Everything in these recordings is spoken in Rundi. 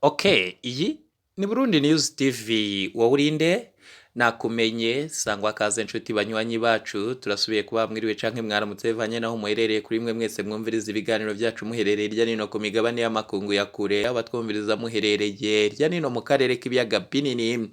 Okay, iyi ni Burundi News TV. Wowe urinde nakumenye sangwa kaze nshuti banywanyi bacu, turasubiye kuba mwiriwe canke mwaramutse bivanye naho muherereye. Kuri mwe mwese mwumviriza ibiganiro byacu muherereye hirya nino ku migabane y'amakungu ya kure, abatwumviriza muherereye hirya nino mu karere k'ibiyaga binini,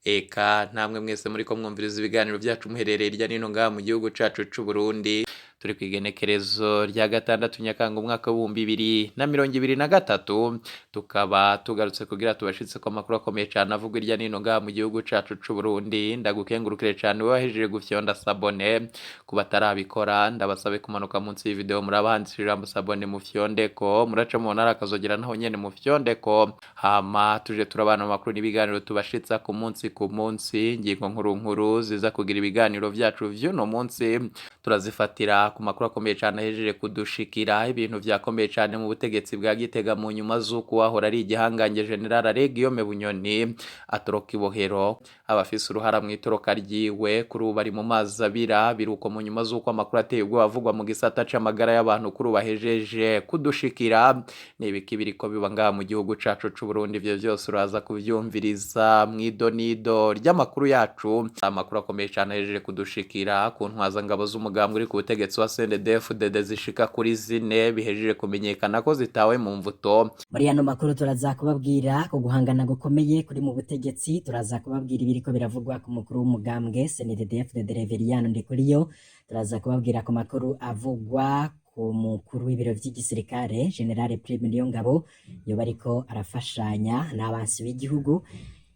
eka namwe mwese muriko mwumviriza ibiganiro byacu muherereye hirya nino ngaha mu gihugu cacu c'u Burundi. Turi ku igenekerezo rya 6 Nyakanga umwaka w'2023, tukaba tugarutse kugira tubashitse ko amakuru akomeye cane avugwa irya nino ngaha mu gihugu cacu c'u Burundi. Ndagukengurukire cane wowe wahejeje gufyonda s'abonner. Ku batarabikora, ndabasabe kumanuka munsi y'ivideo, murabahanditse ijambo s'abonner, mufyondeko, muraca mu ntara akazogera naho nyene mufyondeko, hama tuje turabana mu makuru n'ibiganiro tubashitsa ku munsi ku munsi. Ingingo nkuru nkuru ziza kugira ibiganiro vyacu vy'uno munsi turazifatira ku makuru akomeye cane ahejeje kudushikira. Ibintu vyakomeye cane mu butegetsi bwa Gitega mu nyuma z'uko wahora ari igihangange General Alain Guillaume Bunyoni atoroka ibohero. Abafise uruhara mu itoroka ryiwe kuri ubu bari mu mazi abira. Biruko mu nyuma z'uko amakuru ateye ubwoba avugwa mu gisata c'amagara y'abantu kuri ubu ahejeje kudushikira. Ni ibiki biriko biba ngaha mu gihugu cacu c'u Burundi? Ivyo vyose uraza kuvyumviriza mw'idonido ry'amakuru yacu. Amakuru akomeye cane ahejeje kudushikira ku ntwazangabo z'umugambwe uri ku butegetsi wa CNDD-FDD zishika kuri 4 bihejeje kumenyekana ko zitawe mu mvuto. Muri ano makuru turaza kubabwira ku guhangana gukomeye kuri mu butegetsi, turaza kubabwira ibiriko biravugwa ku mukuru w'umugambwe CNDD-FDD Reveriyano Ndikuriyo, turaza kubabwira ku makuru avugwa ku mukuru w'ibiro vy'igisirikare General Prime Niyongabo yoba ariko arafashanya n'abansi b'igihugu,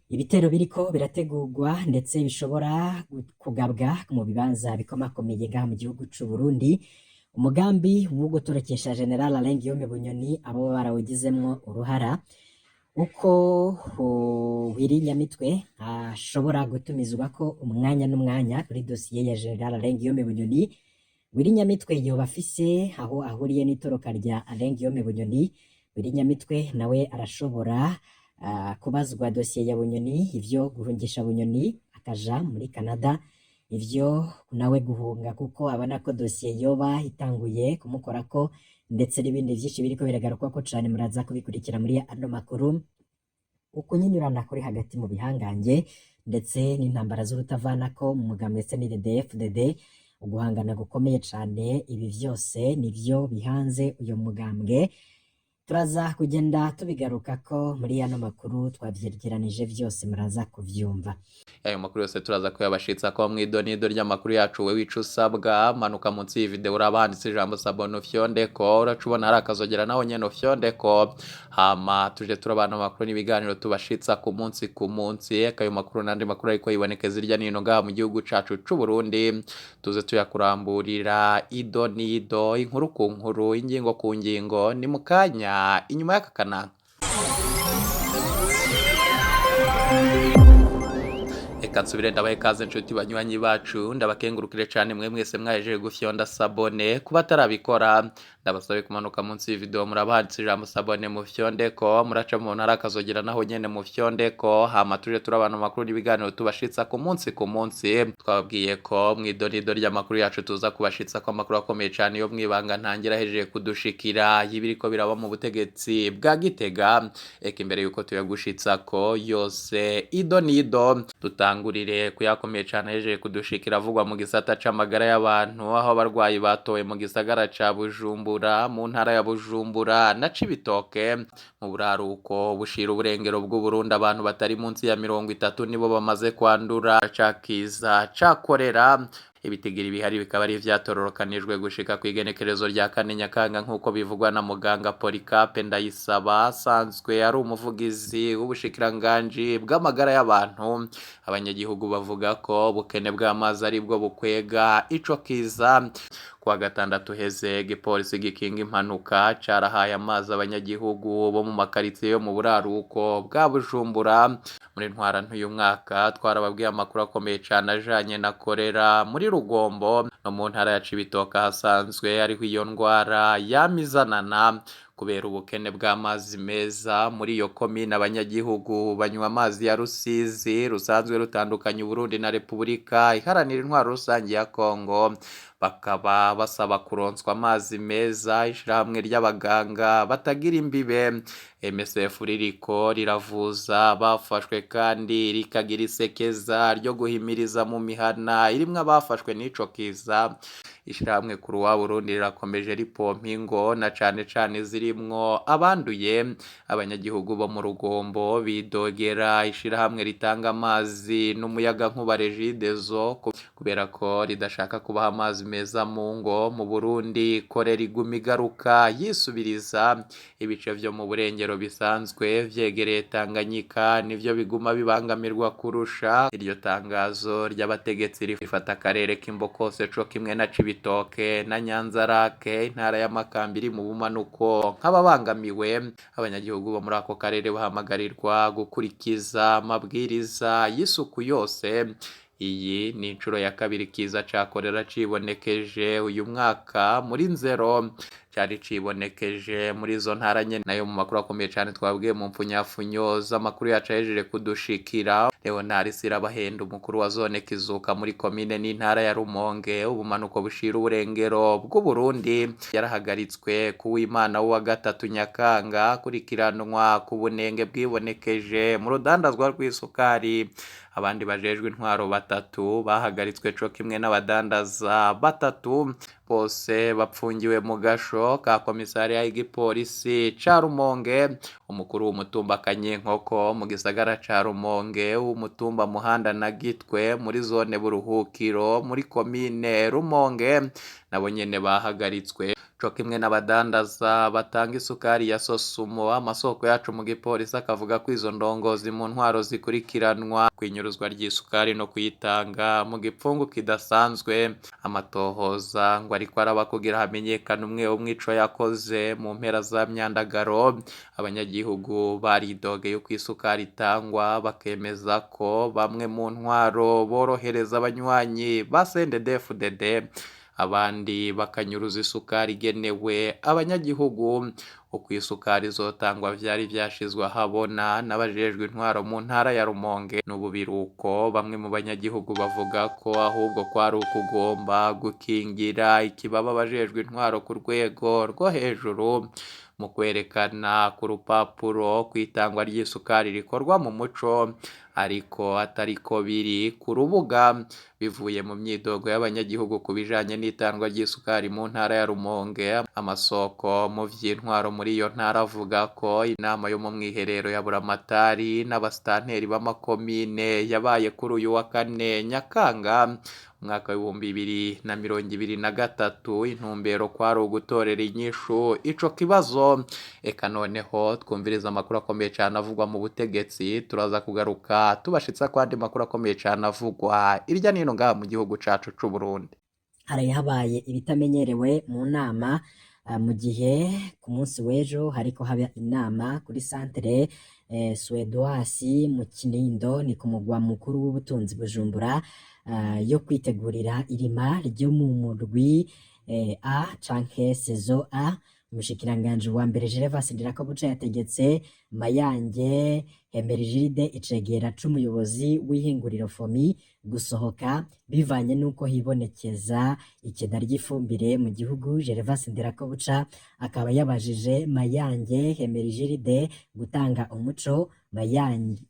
ibitero biriko birategurwa ndetse bishobora kugabwa mu bibanza bikomakomeye ngaha mu gihugu c'u Burundi, umugambi wo gutorokesha General Alain Guillaume Bunyoni abo barawugizemwo uruhara, uko Willy Nyamitwe ashobora gutumizwako umwanya n'umwanya kuri dosiye ya General Alain Guillaume Bunyoni. Willy Nyamitwe yoba afise aho ahuriye n'itoroka rya Alain Guillaume Bunyoni. Willy Nyamitwe nawe arashobora kubazwa dosiye ya Bunyoni, ivyo guhungisha Bunyoni akaja muri Canada, ivyo nawe guhunga kuko abona ko dosiye yoba itanguye kumukorako, ndetse n'ibindi vyinshi biriko biragarukwako cane, muraza kubikurikira muri ano makuru. Ukunyinyurana kuri hagati mu bihangange ndetse n'intambara z'urutavanako mu mugambwe CNDD-FDD, uguhangana gukomeye cane, ibi vyose nivyo bihanze uyu mugambwe. Turaza kugenda tubigarukako muri ano makuru, twavyegeranije vyose, muraza kuvyumva. Ayo makuru yose turaza kuyabashitsa ko mw'idonido ry'amakuru yacu. We wica usabwa, manuka munsi y'ivideo, uraba handitse ijambo s'abonner, ufyondeko, uraca ubona hari akazogera naho nyene ufyondeko, hama tuje turabana mu makuru n'ibiganiro tubashitsa ku munsi ku munsi. Eka ayo makuru n'andi makuru ariko yibonekeza irya nino ngaha mu gihugu cacu c'u Burundi, tuze tuyakuramburira ido nido, inkuru ku nkuru, ingingo ku ngingo. Ni mu kanya inyuma y'aka kananga. Reka nsubire ndabahe ikaze nshuti banywanyi bacu, ndabakengurukire cane mwe mwese mwahejeje gufyonda s'abonner. Kuba atarabikora, ndabasabe kumanuka munsi y'ivideo, murabahanditse ijambo s'abonner, mufyondeko, muraca mu ntara akazogera naho nyene mufyondeko, hama tuje turabana mu makuru n'ibiganiro tubashitsa ku munsi ku munsi. Twababwiye ko mw'idonido ry'amakuru yacu tuza kubashitsa ko amakuru akomeye cane yo mwibanga ntangira ahejeje kudushikira y'ibiriko biraba mu butegetsi bwa Gitega. Eka imbere yuko tuyagushitsako yose idonido, dutangurire kuyakomeye cane ahejeje kudushikira avugwa mu gisata c'amagara y'abantu, aho abarwayi batowe mu gisagara ca Bujumbura, mu ntara ya Bujumbura na Cibitoke mu buraruko bushira uburengero bw'Uburundi, abantu batari munsi ya 30 nibo bamaze kwandura ca kiza ca korera. Ibitigiri bihari bikaba ari vyatororokanijwe gushika kw'igenekerezo rya 4 Nyakanga, nk'uko bivugwa na muganga Polycarpe Ndayisaba asanzwe ari umuvugizi w'ubushikiranganji bw'amagara y'abantu. Abanyagihugu bavuga ko ubukene bw'amazi aribwo bukwega ico kiza. Kuwa gatandatu heze, igipolisi gikinga impanuka carahaye amazi abanyagihugu bo mu makaritsiye yo mu buraruko bwa Bujumbura. Muri ntwarante uyu mwaka twarababwiye amakuru akomeye cane ajanye na korera muri Rugombo no mu ntara ya Cibitoke hasanzwe ariho iyo ndwara yamizanana. Kubera ubukene bw'amazi meza muri iyo komine, abanyagihugu banywa amazi ya Rusizi rusanzwe rutandukanya Uburundi na Repubulika Iharanira Intwaro Rusange ya Kongo, bakaba basaba kuronswa amazi meza. Ishirahamwe ry'abaganga batagira imbibe MSF ririko riravuza bafashwe kandi rikagira isekeza ryo guhimiriza mu mihana irimwo abafashwe n'ico kiza. Ishirahamwe Kuruwa Burundi rirakomeje ripompa ingo na cane cane zirimwo abanduye. Abanyagihugu bo mu Rugombo bidogera ishirahamwe ritanga amazi n'umuyagankuba Regideso kubera ko ridashaka kubaha amazi meza mu ngo. Mu Burundi korera iguma igaruka yisubiriza. Ibice vyo mu burengero bisanzwe vyegereye Tanganyika nivyo biguma bibangamirwa kurusha. Iryo tangazo ry'abategetsi rifata akarere k'Imbo kose co kimwe na Cibitoke na Nyanzarake, intara y'Amakamba iri mu bumanuko, nk'ababangamiwe. Abanyagihugu bo muri ako karere bahamagarirwa gukurikiza amabwiriza y'isuku yose. Iyi ni inshuro ya kabiri kiza ca korera cibonekeje uyu mwaka muri Nzero, cari cibonekeje muri izo ntara nyene. Nayo mu makuru akomeye cane twabwiye mu mpfunyafunyo z'amakuru yacu ahejeje kudushikira, Leonard Sirabahenda, umukuru wa zone Kizuka muri komine n'intara ya Rumonge, ubumanuko bushira uburengero bw'Uburundi, yarahagaritswe kuw'Imana w'uwa gatatu Nyakanga, akurikiranwa ku bunenge bwibonekeje mu rudandazwa rw'isukari. Abandi bajejwe intwaro batatu bahagaritswe co kimwe n'abadandaza batatu, bose bapfungiwe mu gasho ka komisariya y'igipolisi ca Rumonge. Umukuru w'umutumba Kanyinkoko mu gisagara ca Rumonge, w'umutumba Muhanda na Gitwe muri zone Buruhukiro muri komine Rumonge, nabo nyene bahagaritswe co kimwe n'abadandaza batanga isukari ya Sosumo. Amasoko yacu mu gipolisi akavuga ko izo ndongozi mu ntwaro zikurikiranwa kwinyuruzwa ry'isukari no kuyitanga mu gipfungu kidasanzwe. Amatohoza ngo ariko araba kugira hamenyekane umwe umwe ico yakoze. Mu mpera za Myandagaro abanyagihugu baridogeye uko isukari itangwa, bakemeza ko bamwe mu ntwaro borohereza abanywanyi ba CNDD-FDD, abandi bakanyuruza isukari igenewe abanyagihugu. Uko isukari izotangwa vyari vyashizwe ahabona n'abajejwe intwaro mu ntara ya Rumonge. N'ubu biruko, bamwe mu banyagihugu bavuga ko ahubwo kwari ukugomba gukingira ikibaba abajejwe intwaro ku rwego rwo hejuru mu kwerekana ku rupapuro kw'itangwa ry'isukari rikorwa mu muco, ariko atariko biri ku rubuga. Bivuye mu myidogo y'abanyagihugu ku bijanye n'itangwa ry'isukari mu ntara ya Rumonge, amasoko mu vy'intwaro muri iyo ntara avuga ko inama yo mu mwiherero ya Buramatari n'abasitanteri b'amakomine yabaye kuri uyu wa kane Nyakanga umwaka w'2023, intumbero kwari ugutorera inyishu ico kibazo. Eka noneho twumviriza amakuru akomeye cane avugwa mu butegetsi, turaza kugaruka tubashitsa kwandi makuru akomeye cane avugwa irya nino ngaha mu gihugu cacu c'Uburundi. Haraye habaye ibitamenyerewe mu nama, mu gihe ku munsi w'ejo hariko haba inama kuri centre Suedoasi mu Kinindo, ni ku mugwa mukuru w'ubutunzi Bujumbura, yo kwitegurira irima ryo mu murwi A canke saison A. Umushikiranganji wa mbere Gervas Ndirakobuca yategetse Mayange Hemerigide, icegera c'umuyobozi w'ihinguriro FOMI, gusohoka bivanye n'uko hibonekeza ikena ry'ifumbire mu gihugu. Gervas Ndirakobuca akaba yabajije Mayange Hemerigide gutanga umuco.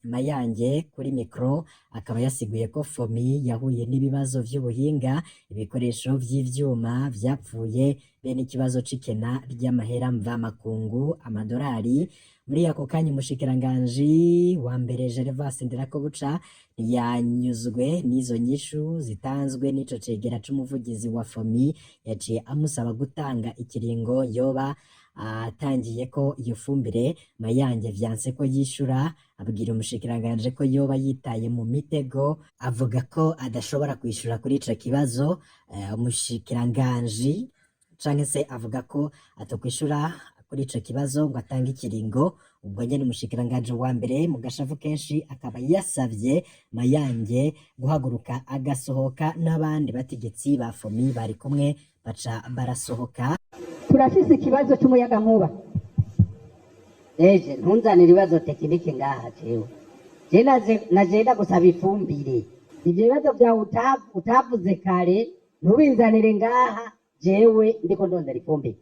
Mayange kuri mikro akaba yasiguye ko FOMI yahuye n'ibibazo vy'ubuhinga, ibikoresho vy'ivyuma vyapfuye, be n'ikibazo c'ikena ry'amahera mvamakungu, amadorari. Muri ako kanya umushikiranganji wa mbere Gervas Ndirakobuca ntiyanyuzwe n'izo nyishu zitanzwe n'ico cegera c'umuvugizi wa FOMI, yaciye amusaba gutanga ikiringo yoba atangiye ko iyo fumbire. Mayange vyanse ko yishura, abwira umushikiranganji ko yoba yitaye mu mitego, avuga ko adashobora kwishura kuri ico kibazo. Umushikiranganji canke se avuga ko atokwishura kuri ico kibazo ngo atange ikiringo. Ubwo nyene umushikiranganji wa mbere mu gashavu kenshi akaba yasavye Mayange guhaguruka agasohoka, n'abandi bategetsi ba FOMI bari kumwe baca barasohoka. Turafise ikibazo c'umuyagankuba. Eje ntunzanire ibibazo technique ngaha. Jewe je naje gusaba ifumbire. Ivyo bibazo vyawe utavuze kare, ntubinzanire ngaha. Jewe ndiko ndondera ifumbire.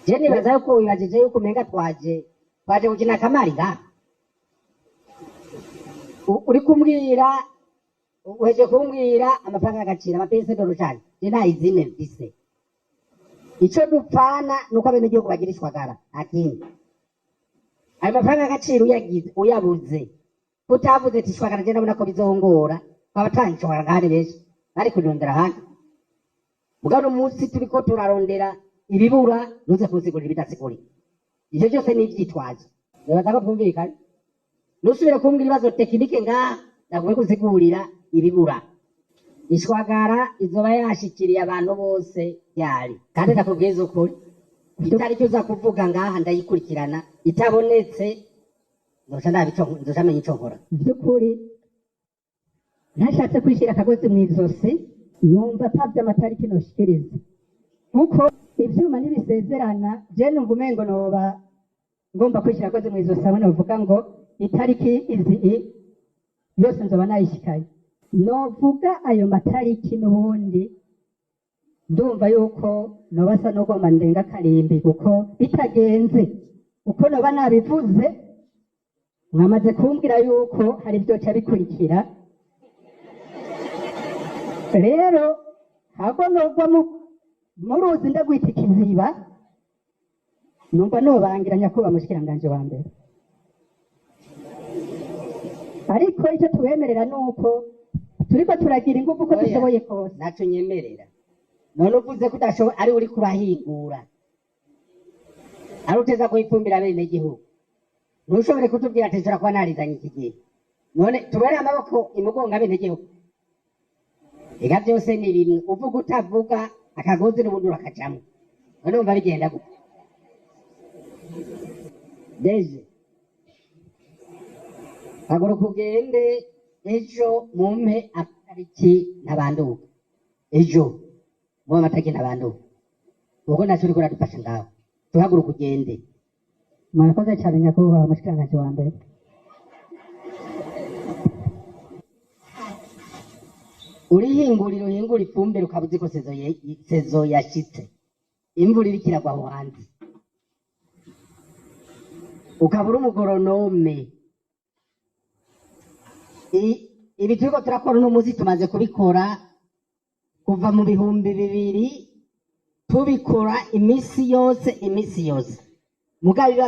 Je nibaza yuko wibajije yuko umenga twaje gukina akamari ngaha. Uri kumbwira, uheje kumbwira amafaranga y'agaciro, ama pièces de rechange, je nta izine mfise. Ico dupfana nuko abenegihugu bagira ishwagara, nta kindi. Ayo mafaranga y'agaciro uyagize uyabuze, utavuze ati ishwagara, je ndabona ko bizongora. Twaba ishwagara ngaha ni benshi bari kurondera ahandi. Mugabo uno munsi turiko turarondera ibibura, ntuze kunsigurira ibidasigurira. Ivyo byose ni ivyitwazo. Nibaza ko twumvikanye. Ntusubire kumbwira ibibazo technique ngaha, ndakwiye kusigurira ibibura. Ishwagara izoba yashikiriye abantu bose yari, kandi ndakubwiza ukuri, itariki uza kuvuga ngaha ndayikurikirana. Itabonetse nzoca ndaba ico, nzoca menya ico nkora. By'ukuri ntashatse kwishyira akagozi mu izosi, numva atabye amatariki noshikiriza, kuko ivyuma ntibisezerana. Je numva umengo noba ngomba kwishyira akagozi mu izosi hamwe novuga ngo itariki izi yose nzoba nayishikaye. Novuga ayo matariki n'ubundi ndumva yuko noba asa n'ugomba ndenga karimbi, kuko bitagenze uko noba nabivuze, mwamaze kumbwira yuko hari ibyoca bikurikira. Rero ntabwo nogwa mu ruzi ndagwita ikiziba, numva nobangira nyakubahwa mushikiranganji wa mbere. Ariko icyo tubemerera ni uko turiko turagira ingufu uko Oya. dushoboye kose. Naco nyemerera. None uvuze ko udashoboye, ari uriko urahingura, ari uteza kuyifumbira abenegihugu, ntushobore kutubwira ati nshobora kuba narizanye iki gihe? None tubere amaboko imugongo abenegihugu? Ega byose ni bimwe, uvuga utavuga, akagozi n'ubundi urakajamwo. None wumva bigenda gute? Deje, haguruka ugende ejo mumpe amatariki ntabanduka. Ejo mumpe amatariki ntabanduka, kuko naco uriko uradufasha ngaho. Tuhaguruka ugende. Murakoze cyane, nyakubahwa mushikiranganji wa mbere. Urihingurira, uhingura ifumbire, ukaba uzi ko saison yashitse, imvura iriko iragwa aho hanze, ukaba uri umugoronome. Ibi turiko turakora uno munsi tumaze kubikora kuva mu 2000, tubikora imisi yose, imisi yose. Mugabo biba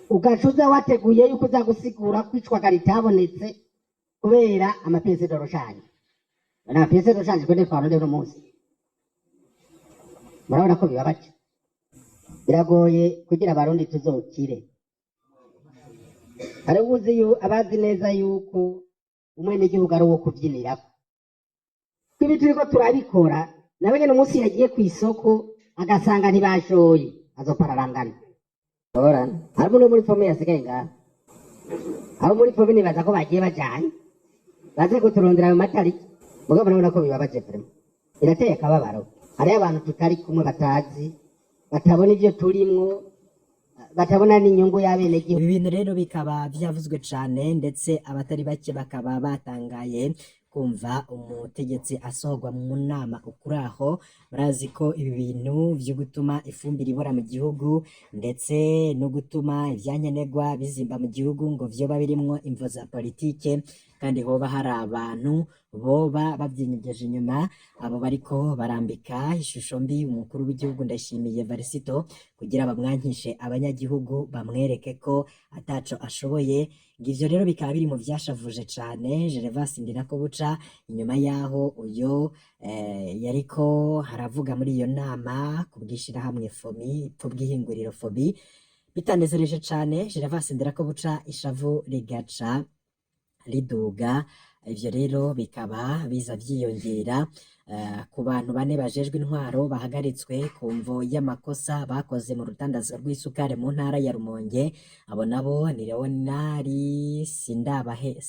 ugaca uza wateguye yuko uza gusigura ko icwagara itabonetse kubera ama pièces de rechange. None ama pièces de rechange twende twarondera uno munsi? Murabona ko bibabaje, biragoye kugira abarundi tuzokire. Hariho uzi abazi neza yuko umwenegihugu ari uwo kuvyinirako. Ibi turiko turabikora, nawe nyene umunsi yagiye kw'isoko agasanga ntibashoye, azopararangana. Harimo no muri FOMI yasigaye ngaha. Abo muri FOMI nibaza ko bagiye bajanye baze kuturondera ayo matariki. Mugabo murabona ko bibabaje, vraiment birateye akababaro. Hariho abantu tutari kumwe, batazi, batabona ivyo turimwo, batabona n'inyungu y'abenegihugu. Ibi bintu rero bikaba vyavuzwe cane, ndetse abatari bake bakaba batangaye kumva umutegetsi asohorwa mu nama ukuraho. Murazi ko ibi bintu vyo gutuma ifumbire ibura mu gihugu, ndetse no gutuma ivyankenerwa bizimba mu gihugu, ngo vyoba birimwo imvo za politike, kandi hoba hari abantu boba bavyinyegeje inyuma, abo bariko barambika ishusho mbi umukuru w'igihugu Ndayishimiye Varisito kugira bamwankishe abanyagihugu, bamwereke ko ataco ashoboye. Ngivyo rero bikaba biri mu vyashavuje cane Gervas Ndirakobuca, inyuma yaho uyo yariko haravuga muri iyo nama ku bw'ishirahamwe FOMI, ku bw'ihinguriro FOBI. Bitanezereje cane Gervas Ndirakobuca, ishavu rigaca riduga. Ivyo rero bikaba biza vyiyongera ku bantu bane bajejwe intwaro bahagaritswe ku mvo y'amakosa bakoze mu rudandazwa rw'isukari mu ntara ya Rumonge. Abo nabo ni Leonari Sindabahe,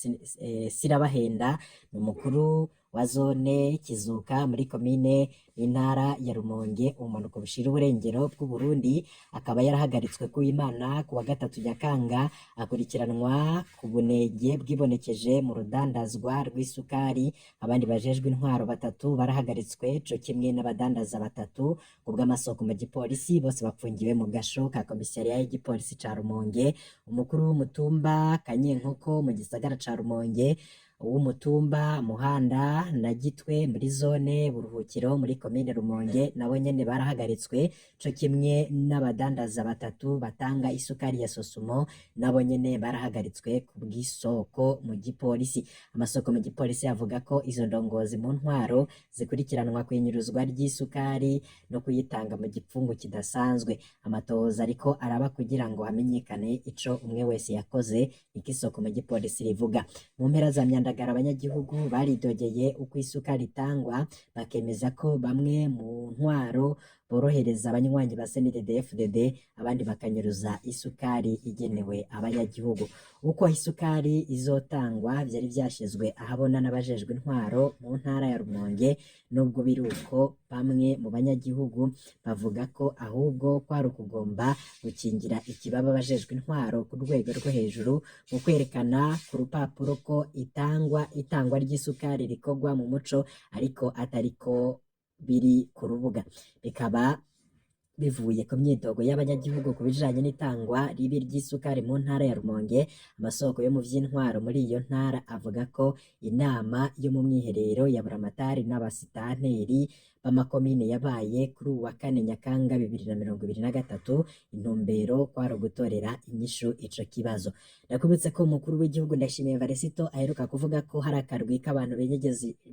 Sirabahenda, ni umukuru wa zone Kizuka muri komine n'intara ya Rumonge, ubumanuko bushira uburengero bw'Uburundi, akaba yarahagaritswe ku Imana ku wa gatatu Nyakanga, akurikiranwa ku bunenge bwibonekeje mu rudandazwa rw'isukari. Abandi bajejwe intwaro batatu barahagaritswe co kimwe n'abadandaza batatu kubw'amasoko mu gipolisi, bose bapfungiwe mu gasho ka komisariya y'igipolisi ca Rumonge. Umukuru w'umutumba Kanyenkoko mu gisagara ca Rumonge, uw'umutumba Muhanda na Gitwe muri zone Buruhukiro muri komine Rumonge nabo nyene barahagaritswe, co kimwe n'abadandaza batatu batanga isukari ya Sosumo nabo nyene barahagaritswe ku bw'isoko mu gipolisi. Amasoko mu gipolisi avuga ko izo ndongozi mu ntwaro zikurikiranwa kw'inyuruzwa ry'isukari no kuyitanga mu gipfungu kidasanzwe. Amatohoza ariko araba kugira ngo hamenyekane ico umwe wese yakoze, niko isoko mu gipolisi rivuga. Mu mpera za Myandagara abanyagihugu baridogeye uko isukari itangwa, bakemeza ko bamwe mu ntwaro borohereza abanywanyi ba CNDD-FDD, abandi bakanyuruza isukari igenewe abanyagihugu. Uko isukari izotangwa vyari vyashizwe ahabona n'abajejwe intwaro mu ntara ya Rumonge, nubwo biri uko bamwe mu banyagihugu bavuga ko ahubwo kwari ukugomba gukingira ikibaba abajejwe intwaro ku rwego rwo hejuru mu kwerekana ku rupapuro ko itangwa ry'isukari rikorwa mu muco, ariko atariko biri ku rubuga. Bikaba bivuye ku myidogo y'abanyagihugu ku bijanye n'itangwa ribi ry'isukari mu ntara ya Rumonge. Amasoko yo mu vy'intwaro muri iyo ntara avuga ko inama yo mu mwiherero ya Buramatari n'abasitanteri b'amakomine yabaye kuri uwa kane Nyakanga 2023, intumbero kwari ugutorera inyishu ico kibazo. Ndakubutse ko umukuru w'igihugu Ndayishimiye Varisito aheruka kuvuga ko hari akarwi k'abantu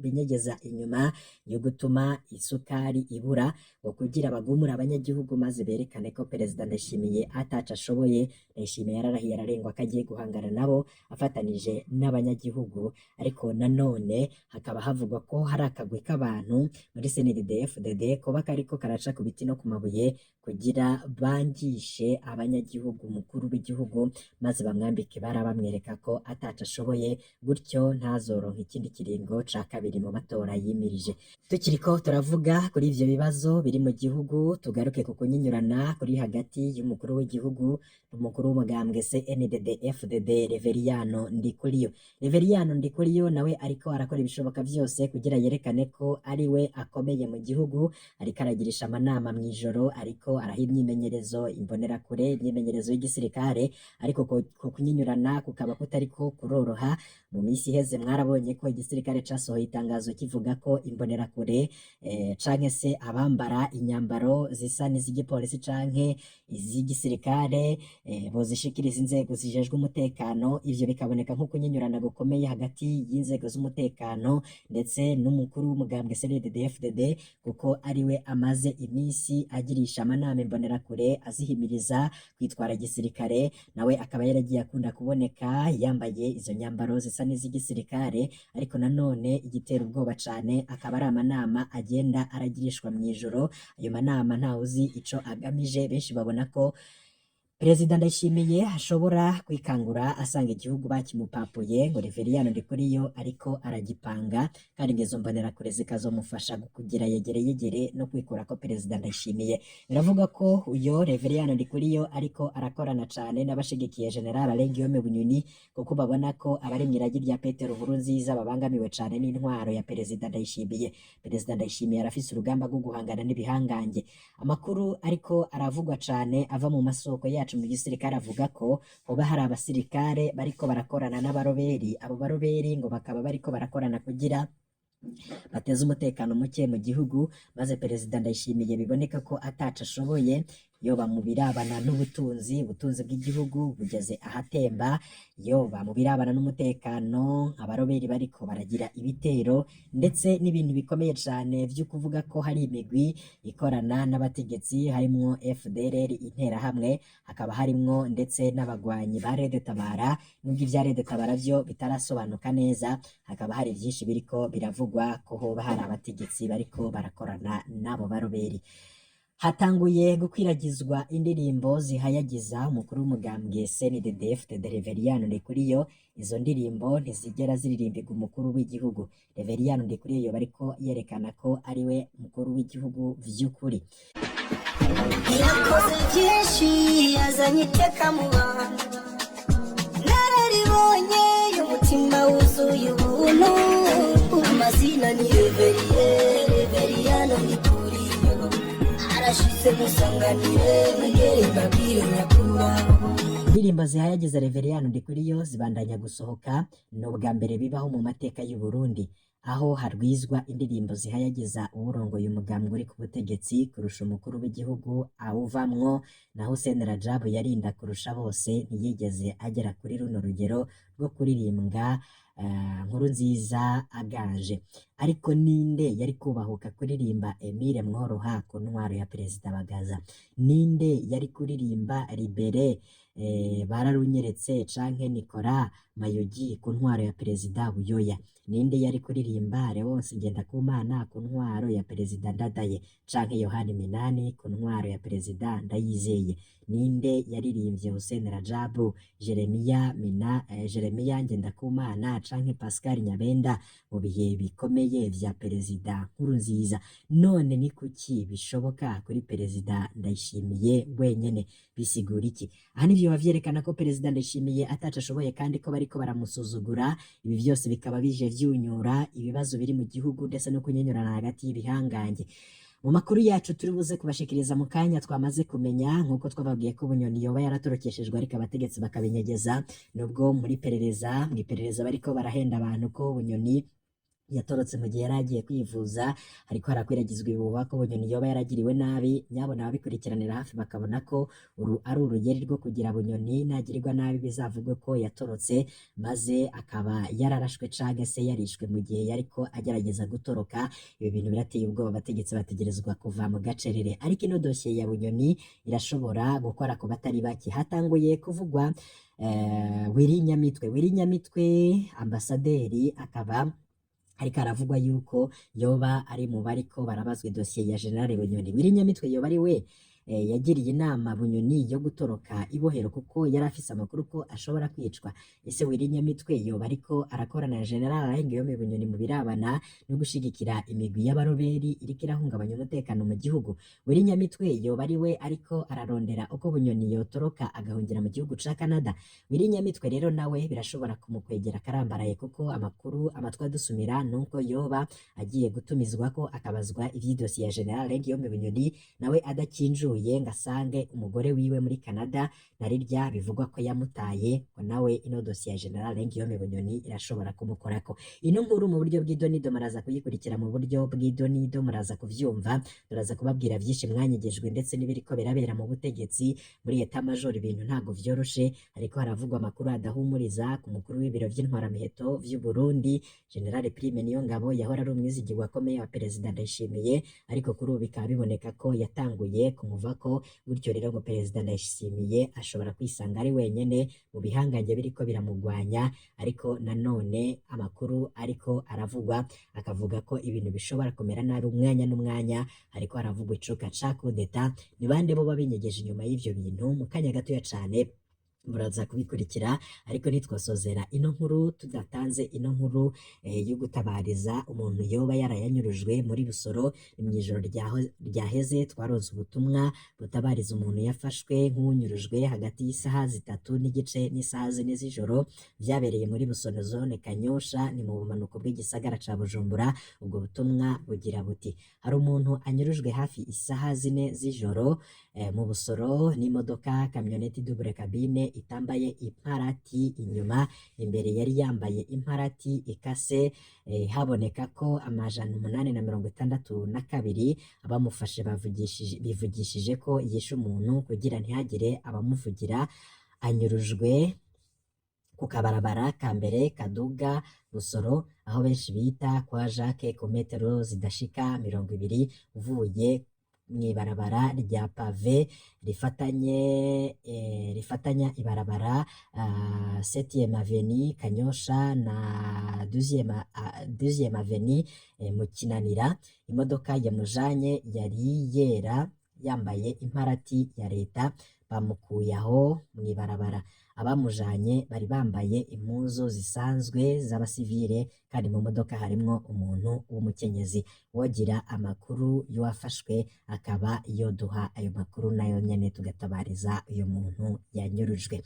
binyegeza inyuma yo gutuma isukari ibura, ngo kugira bagumure abanyagihugu maze berekane ko Perezida Ndayishimiye ataco ashoboye. Ndayishimiye yararahiye ararengwa ko agiye guhangana nabo afatanije n'abanyagihugu, ariko nanone hakaba havugwa ko hari akagwi k'abantu muri CNDD-FDD koba kariko karaca ku biti no ku mabuye kugira bangishe abanyagihugu umukuru w'igihugu, maze bamwambike ibara bamwereka ko ataco ashoboye, gutyo ntazoronka ikindi kiringo ca kabiri mu matora yimirije. Tukiriko turavuga kuri ivyo bibazo biri mu gihugu, tugaruke ku kunyinyurana kuri hagati y'umukuru w'igihugu n'umukuru w'umugambwe CNDD-FDD Reveriyano Ndikuriyo. Reveriyano Ndikuriyo nawe ariko arakora ibishoboka vyose kugira yerekane ko ari we akomeye mu gihugu, ariko aragirisha amanama mw'ijoro, ariko araha imyimenyerezo imbonerakure, imyimenyerezo y'igisirikare, ariko ko kunyinyurana kukaba kutariko kuroroha. Mu minsi iheze mwarabonye ko igisirikare casohoye itangazo kivuga ko imbonerakure canke se abambara inyambaro zisa n'iz'igipolisi canke iz'igisirikare bozishikiriza inzego zijejwe umutekano. Ivyo bikaboneka nko kunyinyurana gukomeye hagati y'inzego z'umutekano ndetse n'umukuru w'umugambwe CNDD-FDD, kuko ariwe amaze iminsi agirisha amanama imbonerakure azihimiriza kwitwara gisirikare, nawe akaba yaragiye akunda kuboneka yambaye izo nyambaro zisa n'iz'igisirikare. Ariko nanone igitera ubwoba cane akaba ari amanama agenda aragirishwa mw'ijoro. Ayo manama ntawuzi ico agamije, benshi babona ko Perezida Ndayishimiye ashobora kwikangura asanga igihugu bakimupapuye, ngo Reveriyano Ndikuriyo ariko aragipanga, kandi ngo izo mbonerakure zikazomufasha kugira yegere yegere no kwikura ko Perezida Ndayishimiye. Biravuga ko uyo Reveriyano Ndikuriyo ariko arakorana cane n'abashigikiye General Alain Guillaume Bunyoni, kuko babona ko abari mw'iragi rya Petero Nkurunziza babangamiwe cane n'intwaro ya Perezida Ndayishimiye. Perezida Ndayishimiye arafise urugamba rwo guhangana n'ibihangange. Amakuru ariko aravugwa cane ava mu masoko yacu mu gisirikare avuga ko hoba hari abasirikare bariko barakorana n'abaroberi. Abo baroberi ngo bakaba bariko barakorana kugira bateze umutekano muke mu gihugu, maze Perezida Ndayishimiye biboneka ko ataco ashoboye, yoba mu birabana n'ubutunzi, ubutunzi bw'igihugu bugeze ahatemba, yoba mu birabana n'umutekano, abaroberi bariko baragira ibitero, ndetse n'ibintu bikomeye cane vyo kuvuga ko hari imigwi ikorana n'abategetsi, harimwo FDLR, interahamwe, hakaba harimwo ndetse n'abagwanyi ba Red Tabara. Nubwo ivya Red Tabara vyo bitarasobanuka neza, hakaba hari vyinshi biriko biravugwa ko hoba hari abategetsi bariko barakorana n'abo baroberi. Hatanguye gukwiragizwa indirimbo zihayagiza umukuru w'umugambwe CNDD-FDD Reveriyano Ndikuriyo. Izo ndirimbo ntizigera ziririmbirwa umukuru w'igihugu. Reveriyano Ndikuriyo bariko yerekana ko ariwe mukuru w'igihugu vy'ukuri. Yakoze byinshi, yazanye iteka mu bantu, nararibonye, umutima wuzuye ubuntu. Amazina ni Reveriye, Reveriyano Ndikuriyo, arashitse, musanganire, mwegere mbabwire nyakubahwa. Indirimbo zihayagiza Reveriyano Ndikuriyo zibandanya gusohoka. Ni ubwa mbere bibaho mu mateka y'u Burundi aho harwizwa indirimbo zihayagiza uwurongoye umugambwe uri ku butegetsi kurusha umukuru w'igihugu awuvamwo. Na Hussein Rajabu yarinda kurusha bose, ntiyigeze agera kuri runo rugero rwo kuririmbwa Nkurunziza aganje. Ariko ninde yari kubahuka kuririmba Emile Mworoha ku ntwaro ya Perezida Bagaza? Ninde yari kuririmba Libere Bararunyeretse canke Nicolas Mayugi ku ntwaro ya Perezida Buyoya? Ninde yari kuririmba Leonce Ngendakumana ku ntwaro ya Perezida Ndadaye canke Yohani Minani ku ntwaro ya Perezida Ndayizeye? Ninde yaririmbye Hussein Rajabu, Jeremiya Mina, Jeremiya Ngendakumana canke Pascal Nyabenda mu bihe bikomeye vya Perezida Nkurunziza? None ni kuki bishoboka kuri Perezida Ndayishimiye wenyene? Bisigura iki? Aha nivyo vyerekana ko Perezida Ndayishimiye ataco ashoboye kandi ko bariko baramusuzugura. Ibi vyose bikaba bije vyunyura ibibazo biri mu gihugu ndetse no kunyenyurana hagati y'ibihangange. Mu makuru yacu turi buze kubashikiriza mu kanya, twamaze kumenya nk'uko twababwiye ko Bunyoni yoba yaratorokeshejwe, ariko abategetsi bakabinyegeza, nubwo muri perereza, mu iperereza bariko barahenda abantu ko Bunyoni yatorotse mu gihe yari agiye kwivuza. Ariko harakwiragizwa ibihuha ko Bunyoni yoba yaragiriwe nabi. Nyabona ababikurikiranira hafi bakabona ko uru ari urugeri rwo kugira Bunyoni nagirirwa nabi bizavugwe ko yatorotse, maze akaba yararashwe canke se yarishwe mu gihe yariko agerageza gutoroka. Ibi bintu birateye ubwoba, abategetsi bategerezwa kuva mu gacerere. Ariko ino dosiye ya Bunyoni irashobora gukora ku batari bake. Hatanguye kuvugwa Willy Nyamitwe. Willy Nyamitwe ambasaderi akaba ariko aravugwa yuko yoba ari mu bariko barabazwa idosiye ya General Bunyoni. Willy Nyamitwe yoba ari we yagiriye inama Bunyoni yo gutoroka ibohero kuko yari afise amakuru ko ashobora kwicwa. Ese Willy Nyamitwe yoba ariko arakorana na General Guillaume Bunyoni mu birabana no gushigikira imigwi y'abaroberi iriko irahungabanya umutekano mu gihugu? Willy Nyamitwe yoba ari we ariko ararondera uko Bunyoni yotoroka agahungira mu gihugu ca Canada? Willy Nyamitwe rero nawe birashobora kumukwegera akarambaraye, kuko amakuru amatwi adusumira nuko yoba agiye gutumizwa ko akabazwa ivy'idosiye ya General Guillaume Bunyoni, nawe adakinjuye ngo asange umugore wiwe muri Canada, na rirya bivugwa ko yamutaye, ngo nawe ino dosiye ya General Guillaume Bunyoni irashobora kumukorako. Ino nkuru mu buryo bw'idonido muraza kuyikurikira, mu buryo bw'idonido muraza kuvyumva. Turaza kubabwira vyinshi mwanyegejwe ndetse n'ibiriko birabera mu butegetsi muri état-major. Ibintu ntago vyoroshe, ariko haravugwa amakuru adahumuriza ku mukuru w'ibiro vy'intwaramiheto vy'u Burundi, General Prime Niyongabo, yahora ari umwizigirwa akomeye wa Perezida Ndayishimiye, ariko kuri ubu bikaba biboneka ko yatanguye kumuvako. Gutyo rero ngo Perezida Ndayishimiye ashobora kwisanga ari wenyene mu bihangange biriko biramugwanya. Ariko nanone amakuru ariko aravugwa akavuga ko ibintu bishobora kumera nabi umwanya n'umwanya. Ariko haravugwa icuka ca coup d'état. Ni bande bo babinyegeje inyuma y'ivyo bintu? Mu kanya gatoya cane muraza kubikurikira. Ariko ntitwasozera ino nkuru tudatanze ino nkuru yo gutabariza umuntu yoba yarayanyurujwe muri Busoro. Ni mw'ijoro ryaheze twaronse ubutumwa butabariza umuntu yafashwe nk'uwunyurujwe hagati y'isaha 3:30 n'isaha 4 z'ijoro. Vyabereye muri Busoro, zone Kanyosha, ni mu bumanuko bw'igisagara ca Bujumbura. Ubwo butumwa bugira buti: "Hari umuntu anyurujwe hafi isaha 4 z'ijoro mu Busoro n'imodoka kamyoneti double cabine itambaye imparati inyuma, imbere yari yambaye imparati ikase, haboneka ko 862. Abamufashe bavugishije bivugishije ko yishe umuntu kugira ntihagire abamuvugira. Anyurujwe ku kabarabara ka mbere kaduga Busoro, aho benshi bita kwa Jacques, ku metero zidashika 20 uvuye mw'ibarabara rya pavé rifatanye rifatanya ibarabara 7e avenue Kanyosha na 12e avenue mu Kinanira. Imodoka yamujanye yari yera." yambaye imparati ya leta, bamukuye aho mw'ibarabara. Abamujanye bari bambaye impuzu zisanzwe z'abasivile, kandi mu modoka harimwo umuntu w'umukenyezi. Wogira amakuru y'uwafashwe akaba yoduha ayo makuru nayo nyene tugatabariza uyu muntu yanyurujwe.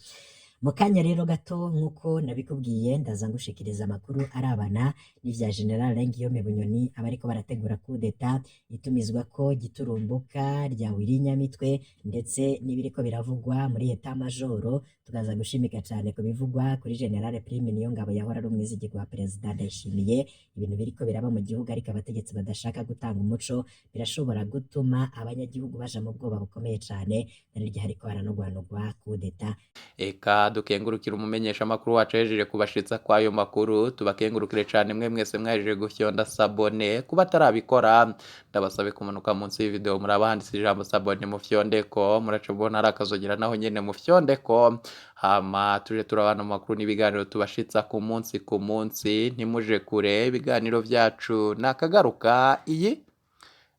Mu kanya rero gato, nk'uko nabikubwiye, ndaza ngushikiriza amakuru arabana n'ivya General Guillaume Bunyoni, abariko barategura kudeta itumizwa ko giturumbuka rya Willy Nyamitwe, ndetse n'ibiriko biravugwa muri état-major. Tukaza gushimika cane ku bivugwa kuri General Prime Niyongabo yahora ari umwizigirwa wa Perezida Ndayishimiye. Ibintu biriko biraba mu gihugu ariko abategetsi badashaka gutanga umuco birashobora gutuma abanyagihugu baja mu bwoba bukomeye cane, narirya hariko haranugwanugwa kudeta. Eka dukengurukira umumenyesha makuru wacu yahejeje kubashitsa kwayo makuru. Tubakengurukire cane mwe mwese mwahejeje gufyonda s'abonner. Kuba atarabikora, ndabasabe kumanuka munsi y'ivideo, murabahanditse ijambo s'abonner, mufyondeko. Muraca mubona ari akazogera, naho nyene mufyondeko, hama tuje turabana mu makuru n'ibiganiro tubashitsa ku munsi ku munsi. Ntimuje kure, ibiganiro vyacu nakagaruka. Iyi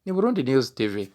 ni Burundi News TV.